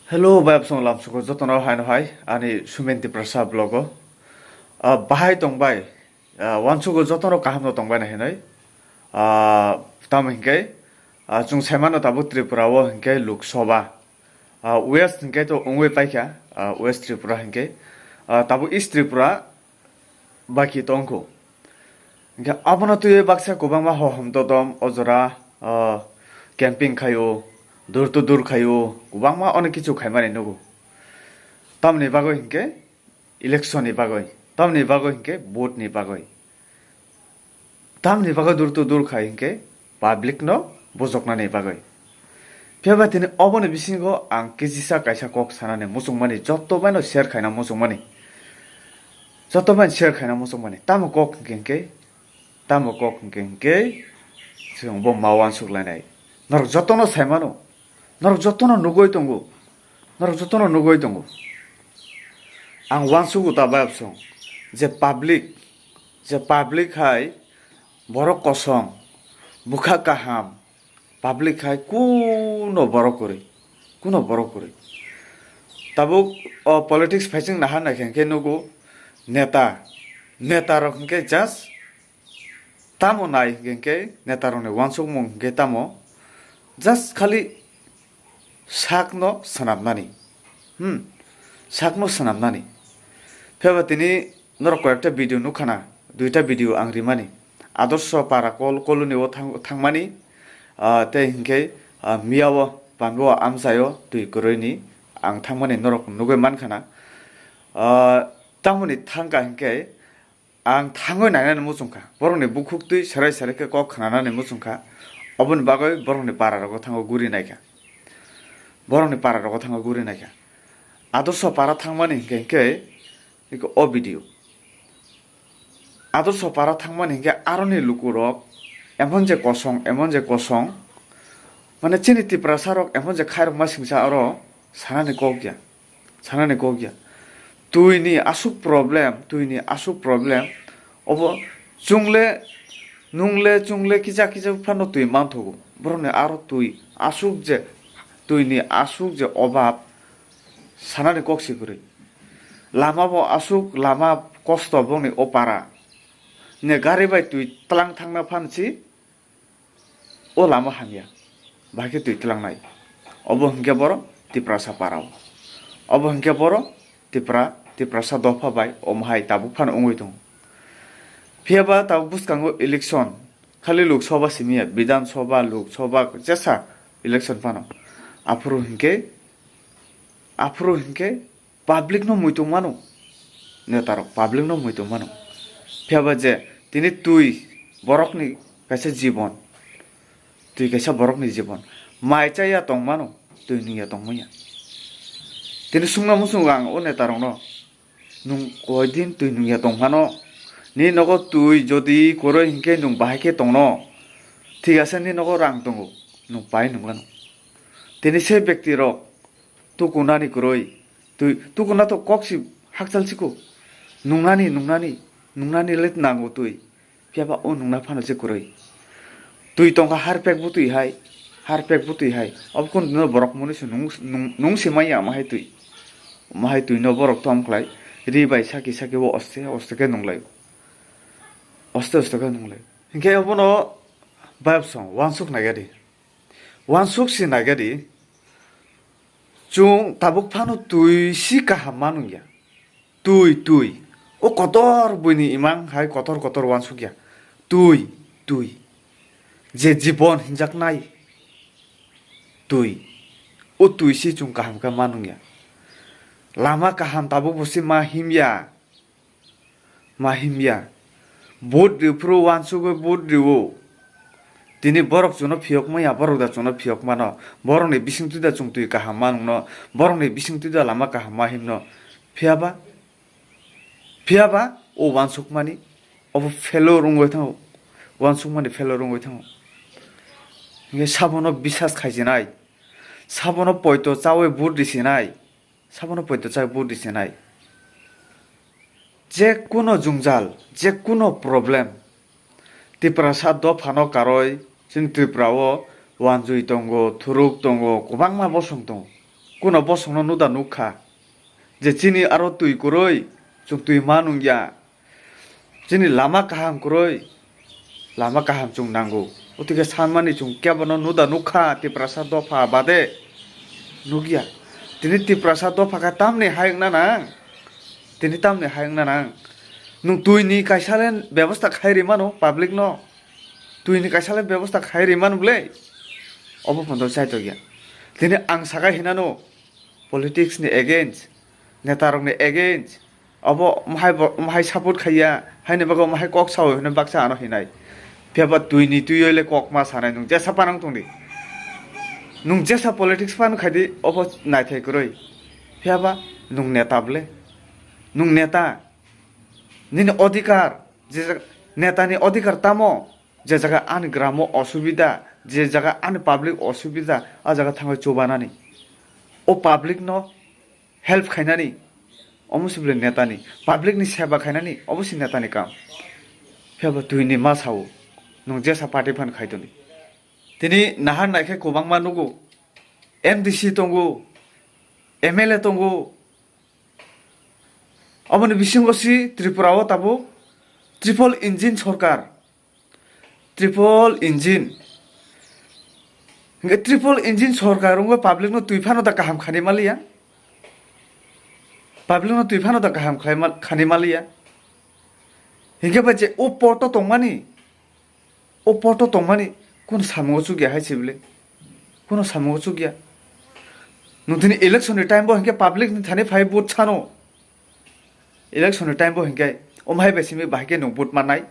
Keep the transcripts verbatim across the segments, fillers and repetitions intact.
Hello, bayapsong lamsuko jotono haino hai, ani Sumen Tiprasa vlogo. Ah, bahai tongbai, ah, wansugo jotono kahamno tongbai na hinoi. Ah, tamo hinkhe, ah, chwng saimano tabuk Tripura o hinkhe Lok Sabha. Ah, West hinkhe to wngwi paikha, ah, West Tripura hinkhe. Ah, tabuk East Tripura baki tongkho. Hinkhe abono twiwi baksa kwbangma hohom dodom o jora, ah, camping khaio, door to door khaio, kwbangma onek kichu khaimani nugo. Tamni bagwi hinkhe election ni bagwi, tamni bagwi hinkhe vote ni bagwi. Tamni bagwi door to door khai hinkhe public no bujoknani bagwi. Phiya ba tini oboni bisingo ang kejisa kaisa kok sanani muchungmani, joto baino share khaina muchungmani. Joto baino share khaina muchungmani. Tamo kok hinkhe hinkhe, tamo kok hinkhe hinkhe, chwng bo ma wansuk lainai. Norok jotono saimano, norok jotono nugwi tongo, norok jotono nugwi tongo. Ang wansugo ta bayapsong je public, je public hai borok kosong, bwkha kaham, public hai kuno borok kwrwi, kuno borok kwrwi. Tabuk o politics phaising naha naikhe hinkhe nugo neta, neta rok hinkhe just tamo nai hinkhe netarokni wansukmung hinkhe tamo just khali sakno swnamnani, hmm, sakno swnamnani. Phiya ba tini norok koyekta video nukha na, duita video ang rimani. Adorsho para kol koloni o thang-, thangmani, ah, tei hinkhe, ah, miyao panbo amchaio twi kwrwini ang thangmani norok nugwi mankha na. Ah, tamoni thangkha hinkhe ang thangwi nainani muchungkha, borokni bukhuk twi serai serai khe kok khnanani muchungkha, oboni bagwi borokni para rogo thango guri naikha, borokni para rogo thango guri naikha. Adorsho para thangmani hinkhe hinkhe o video. Adorsho para thangmani hinkhe aroni lukurok emon je kosong, emon je kosong, mane chini Tiprasa rok emon je khairokma singsa oro sanani kok ya, sanani kok ya. Twi ni asuk problem, twi ni asuk problem, obo chungle, nungle, chungle kisa kisa phano twi manthogo. Borokni aro twi asuk je, twi ni asuk je obab, sanani kok si kwrwi. Lama bo asuk, lama kosto bongni o para. Ne gari bai twi tlang thangna phan si o lama hamya. Bahai khe twi tlangnai. Obo hinkhe boro Tiprasa para o. Obo hinkhe boro Tipra, Tiprasa dopha bai omo hai tabuk phano wngwi tongo. Phiya ba tabuk bwskango election, khali Lok Sabha simi ya, Bidhan Sabha, Lok Sabha, jesa election phano. Aphuru hinkhe, aphuru hinkhe public no muitung mano, neta rok public no muitung mano. Phiya ba je tini twi borokni kaisa jibon, twi kaisa borokni jibon, mai chaya tong mano, twi nungya tong manya. Tini sungna muchungo ang o neta rokno, nwng koi din twi nungya tong phano, ni nogo twi jodi kwrwi hinkhe nwng bahai khe tongno, thik ase, ni nogo rang tongo, nwng pai nung mano. Tini se bekti rok tukunani kwrwi, twi tukuna to kok si hakchal siko, nungnani, nungnani, nungnani le nango twi. Phiya ba o nungna phano se kwrwi. Twi tongkha harpek bwtwi hai, harpek bwtwi hai. Obo kunu dino borok mwnwi se nung, nung, nung se manya omo hai twi. Omo hai twi no borok tom khlai. Ri bai saki saki o oste oste khe nunglai. Oste oste khe nunglai. Hinkhe obono bayapsong wansuk naigadi. Wansuk si naigadi. Chwng tabuk phano twi si kaham ma nungya. Twi, twi. O kotor buini imang hai kotor kotor wansukya. Twi, twi. Je jibon hinjaknai. Twi. O twi si chwng kaham khe ma nungya. Lama kaham tabuk bo si ma himya. Ma himya. Vote riphuru wansugwi vote rio. Tini borok chwngno phiyok manya, borok da chwngno phiyok mano. Borokni bisingtwi da chwng twi kaham ma nungno. Borokni bisingtwi da lama kaham ma himno. Phiya ba? Phiya ba o wansukmani obo failure wngwi thango. Wansukmani failure wngwi thango. Hinkhe sabono bisas khaijinai. Sabono poito chawi vote risinai. Sabono poito chawi vote risinai. Je kuno jwngjal, je kuno problem, Tiprasa dophano karwi chini Tripura o wanjwi tongo, thuruk tongo, kwbangma bosong tongo. Kuno bosongno nuda nukha je chini aro twi kwrwi, chwng twi ma nungya. Chini lama kaham kwrwi, lama kaham chwng nango. Otwkhe sanmani chwng kebono nuda nukha Tiprasa dopha bade nukya. Tini Tiprasa dopha khe tamni hai wngna nang? Tini tamni hai wngna nang? Nwng twini kaisa le bebosta khai ri mano public no? Twini kaisa le bebosta khai ri mano bwle? Obo photo chaitokya. Tini ang sakai hinano politics ni against, neta rok ni against, obo mahai bo-, mahai support khaiya, haini bagwi mahai kok sao hwnwi baksa ano hinai. Phiya ba twi ni twi le kok ma sanai, nwng jesa panang tongdi. Nwng jesa politics pan khaidi, obo naithai kwrwi. Phiya ba nwng neta bwle? Nwng neta? Nini odhikar, je jaga, neta ni odhikar tamo? Je jaga ani gramo osubida, je jaga ani public osubida, a jaga thangwi chubanani. O public no help khainani, omo se bwle neta ni. Public ni seba khainani, obo se neta ni kam. Phiya bo twi ni ma sao, nwng jesa party phan khai toni. Tini nahar nai khe kwbangma nugo, M D C tongo, M L A tongo. Oboni bisingo si Tripura o tabuk triple engine sorkar. Triple engine. Hinkhe triple engine sorkar wngwi public no twi phano da kaham khani maliya. Public no twi phano da kaham khlai mal-, khani maliya. Hinkhe bai je o poto tongmani, o poto tongmani kuno samungo chukya hai se bwle? Kuno samungo chukya. Nwng tini election ni time bo hinkhe public ni thani phai vote sano. Election ni time bo hinkhe omo hai bai simi bahai khe nwng vote mannai.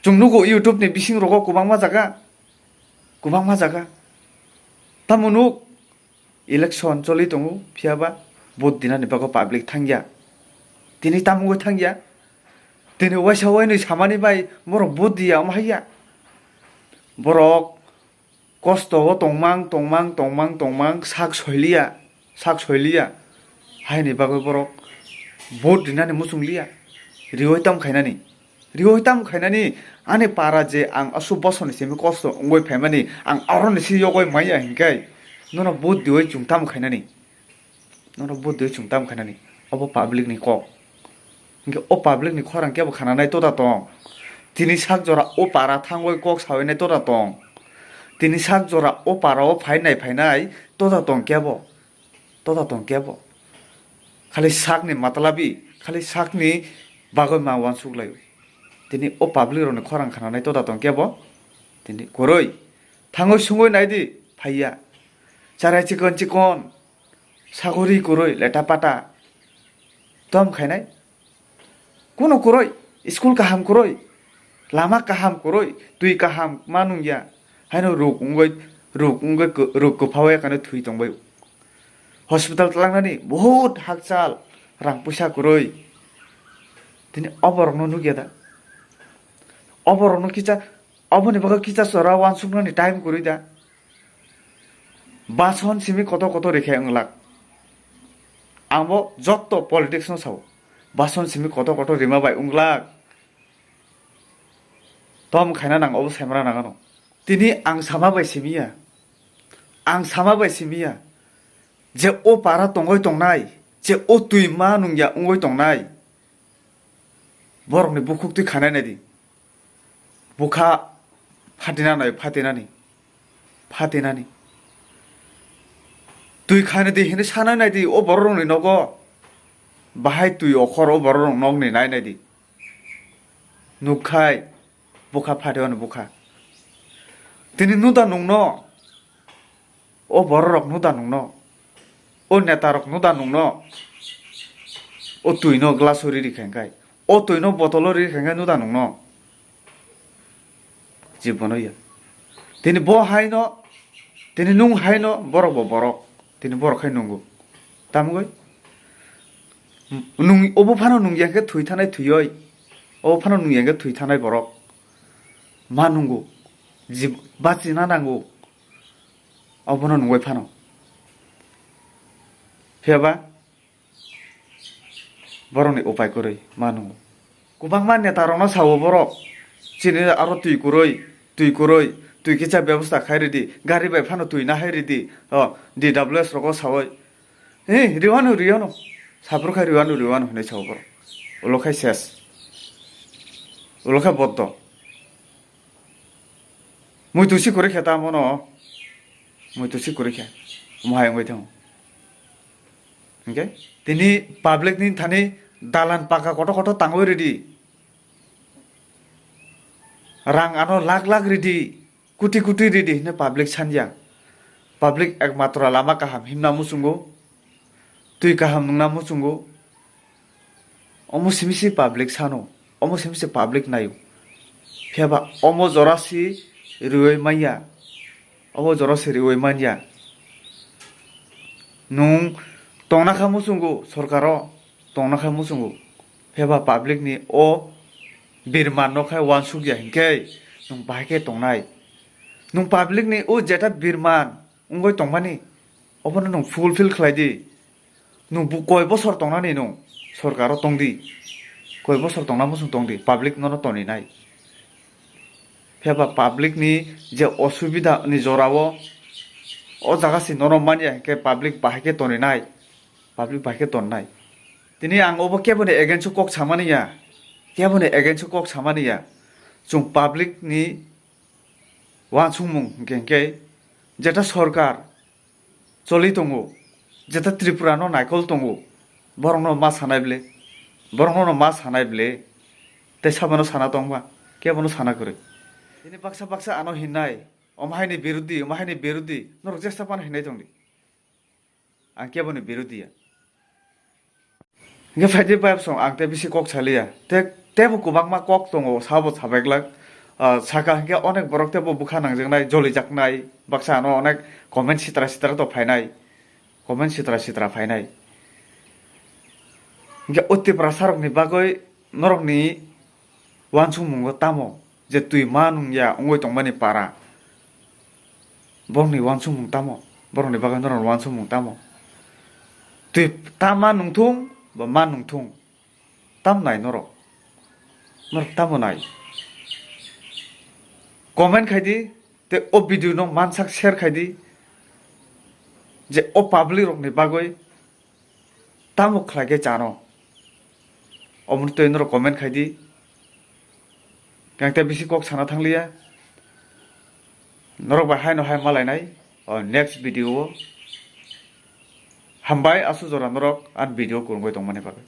Chwng nugo YouTube ni bising rogo kwbangma jaga, kwbangma jaga. Tamo nuk election choli tongo, phiya ba vote dinani bagwi public thangya. Tini tamo wngwi thangya? Tini waisa wainwi samani bai borok vote diya omo haiya. Borok kosto o tongmang, tongmang, tongmang, tongmang, sak soiliya, sak soiliya. Haini bagwi borok vote rinani muchung liya. Rioi tam khainani. Rioi tam khainani, ani para je ang aswk bosoni simi kosto wngwi phaimani, ang aroni si yogwi manya hinkhe, nono vote dioi chwng tam khainani. Nono vote dioi chwng tam khainani. Obo public ni kok. Hinkhe o public ni khorang kebo khananai toda tong? Tini sak jora o para thangwi kok sawi nai toda tong? Tini sak jora o para o phainai phainai toda tong kebo? Toda tong kebo? Khali sakni matlabi, khali sakni bagwi ma uansuk laio. Tini o public rokni khorang khananai toda tong kebo? Tini kwrwi. Thangwi sungwi naidi, phaiya. Charai chikon chikon, sagori kwrwi, leta pata. Tom khainai? Kuno kwrwi, school kaham kwrwi, lama kaham kwrwi, twi kaham ma nungya, haino ruk wngwi, ruk wngwi kw-, ruk kwphaui kano thwi tongbai. Hospital tlangnani bahut hakchal, rang puisa kwrwi. Tini oborokno nukya da? Oborokno kisa, oboni bagwi kisa chora uansuknani time kwrwi da? Bason simi kotor kotor rikhe wnglak. Ang bo jotto politics no sao. Bason simi kotor kotor rima bai wnglak. Tom khaina nang obo saimra nang ano. Tini ang sama bai simiya. Ang sama bai simiya. Je o para tongoi tongnai, je o twi ma nungya wngoi tongnai. Borokni bukhuk twi khanai naidi. Bukha phatina nai, phatinani, phatinani. Twi khani di hinwi sanai naidi o bororokni nogo. Bahai twi okhor o bororok nokni nai naidi. Nukkhai bukha phatio ni bukha. Tini nuda nungno. O bororok nuda nungno, o netarok nuda nungno, o twino glass o riri khainkhai, o twino botolo riri khainkhai nuda nungno. Jibono ya. Tini bo haino, tini nung haino, borok bo borok, tini borok hai nungo. Tamgwi? Nung, obo phano nungya khe thwi thanai thwioi, obo phano nungya khe thwi thanai borok. Ma nungo, jib-, bachina nango. Obono nungwi phano. Phiya ba borokni upai kwrwi ma nungo. Kwbangma netarokno sao borok, chini aro twi kwrwi, twi kwrwi, Twi kisa bebosta khai ridi, gari bai phano twi nahai ridi, o, D W S rogo sawi. He, riwano, riwano. Saphuru khai riwano, riwano hinwi sao borok. Ulo khai ses. Ulo khai boddo. Muitu si kwrwi khe ta mono. Muitu si kwrwi khe. Omo hai wngwi thango. Hingke tini public ni thani dalan paka kotor kotor tangwi ridi. Rang ano lakh lakh ridi, kuti kuti ridi hwnwi public sanja. Public ekmatro lama kaham himna muchungo, twi kaham nungna muchungo. Omo simi si public sano, omo simi si public naio. Phiya ba omo jora si riwi manya, omo jora si riwi manya. Nwng tongna kha muchungo sorkaro, tongna kha muchungo. Phiya ba public ni o birman no khai wansuk ya hinkhe nwng bahai khe tongnai. Nwng public ni o jeta birman wngwi tongmani, obono nwng fulfill khlai di. Nwng bu koi bosor tongnani nwng sorkaro tong di. Koi bosor tongna muchung tong di, public nono toni nai. Phiya ba public ni je osubida ni jora o, o jaga si nono manya hinkhe public bahai khe toni nai. Public bai khe tonnai. Tini ang obo keboni against o kok samani ya, keboni against o kok samani ya. Chwng public ni wansukmung hwnkhe, hwnkhe jeta sorkar choli tongo, jeta Tripura no naikol tongo, borok no ma sanai ble, borok no ma sanai ble, tei sabono sana tongba, kebono sana kwrwi. Tini baksa baksa ano hinnai, omo haini birudi, omo haini birudi, norok jesa phano hinnai tongdi. Ang keboni birudi ya. Hingke phaidi bai song ang tei bisi kok saliya. Te, tebo kwbangma kok tongo, sabo sabaikhlak. Ah, saka hingke onek borok tebo bwkha nangjaknai, jolijaknai. Baksa ano onek comment sitra sitra to phainai. Comment sitra sitra phainai. Hingke o Tiprasa rokni bagwi norokni wansukmungo tamo je twi ma nung ya wngwi tongmani para? Borokni wansukmung tamo? Borokni bagwi norokni wansukmung tamo? Twi ta ma nungthung ba ma nungthung, tam nai norok? Norok tamo nai? Comment khai di, tei o video no mansak share khai di, je o public rokni bagwi tamo khlai khe chano? Omono twi norok comment khai di. Ang tei bisi kok sana thangliya. Norok bai haino hai malainai o next video o. Hambai aswk jora norok ani video kwrwngwi tongmani bagwi.